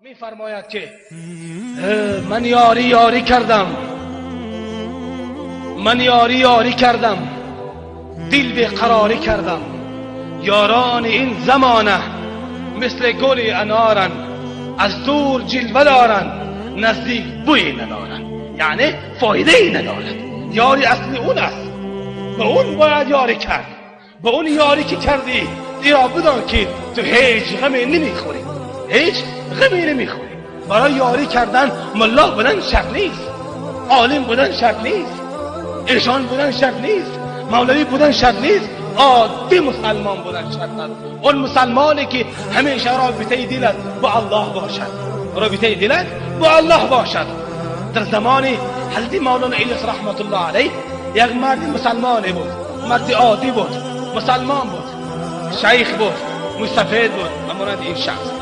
میفرماید که من یاری یاری کردم، من یاری یاری کردم، دل به قراری کردم. یاران این زمانه مثل گل انارن، از دور جلوه دارن، نزدیک بوی ندارن، یعنی فایده ای ندارد. یاری اصلی اون است، به اون باید یاری کرد. به اون یاری که کردی ایرا بدان که تو هیچ غمی نمیخوری، هیچ غمی نمیخوری. برای یاری کردن ملا بودن شرط نیست، عالم بودن شرط نیست، ایشان بودن شرط نیست، مولوی بودن شرط نیست، عادی مسلمان بودن شرط است. اون مسلمانی که همیشه رابطه دلت با الله باشد، رابطه دلت با الله باشد. در زمان حضرت مولانا الیاس رحمت الله علیه یک مرد مسلمان بود، مرد عادی بود، مسلمان بود، شیخ بود، مستفید بود، همانند این شخص.